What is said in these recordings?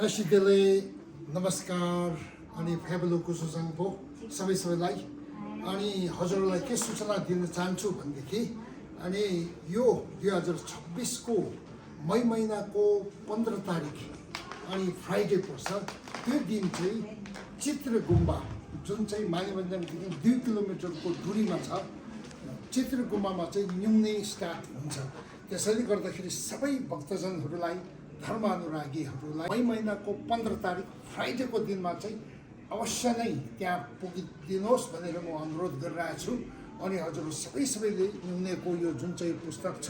नसिदेले नमस्कार अनि फेबलुको सुसङ्गो सबैलाई अनि हजुरलाई के सूचना दिन चाहन्छु भनेदेखि अनि यो 2026 को मई महिनाको 15 तारिक अनि फ्राइडे पर्छ त्यो दिन चाहिँ चित्रे गुम्बा जुन चाहिँ मानेभन्ज्याङदेखि 2 किलोमिटरको दूरीमा छ चित्रे गुम्बामा चाहिँ न्युङने स्टार्ट हुन्छ त्यसैले गर्दाखेरि सबै भक्तजनहरूलाई धर्म अनुरागीहरूलाई मई महिनाको 15 तारिक फ्राइडेको दिनमा चाहिँ अवश्य नै त्यहाँ पुगिदिनुहोस् भनेर म अनुरोध गरिरहेको छु अनि हजुरहरू सबैले न्युङनेको यो जुन चाहिँ पुस्तक छ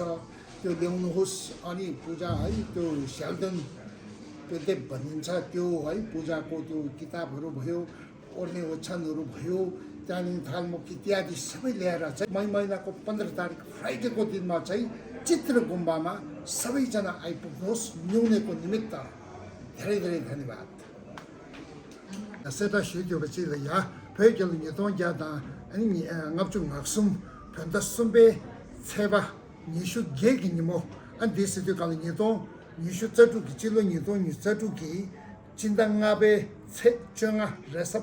त्यो ल्याउनुहोस् अनि पूजा है त्यो स्याल्दन त्यो भनिन्छ त्यो है पूजाको त्यो किताबहरू भयो ओर्ने ओछ्यानहरू भयो त्यहाँदेखि थालमुख इत्यादि सबै ल्याएर चाहिँ मई महिनाको 15 तारिक फ्राइडेको दिनमा चाहिँ चित्र गुम्बामा सबैजना आइपुग्नुहोस् न्युङनेको निमित्त धेरै धेरै धन्यवाद 세다 쉬죠 버치려야 회결은 예동자다 아니 ngap중 ngaksum 편다 숨베 세바 니슈 계기니 뭐안 디스도 가는 예동 니슈 자주 기질로 예동 니 자주기 진당갑에 세정아 레서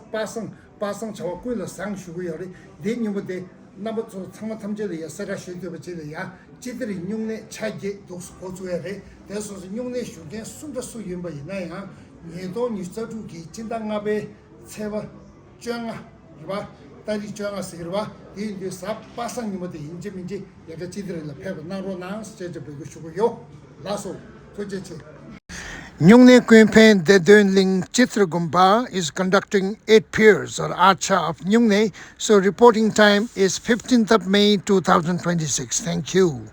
빠성 저고일로 상슈고요리 내님부터 나부터 상마 탐제를 예세라 쉬죠 버치려야 지들이 뇽네 차게 독스 고주에래 대해서 뇽네 휴게 순도 수윤바 있나요 예도 니스터주기 진당갑에 세바 쩡아 이봐 다리 쩡아 쓰기봐 이제 삽바상님한테 인지민지 약간 지들을 패고 나로나 스테이지 보고 싶고요 라소 도대체 Ngyung-Ney campaign the Dönling Chitrey Gonpa is conducting 8 piers or acha of Ngyung-Ney, so reporting time is 15th of May 2026. Thank you.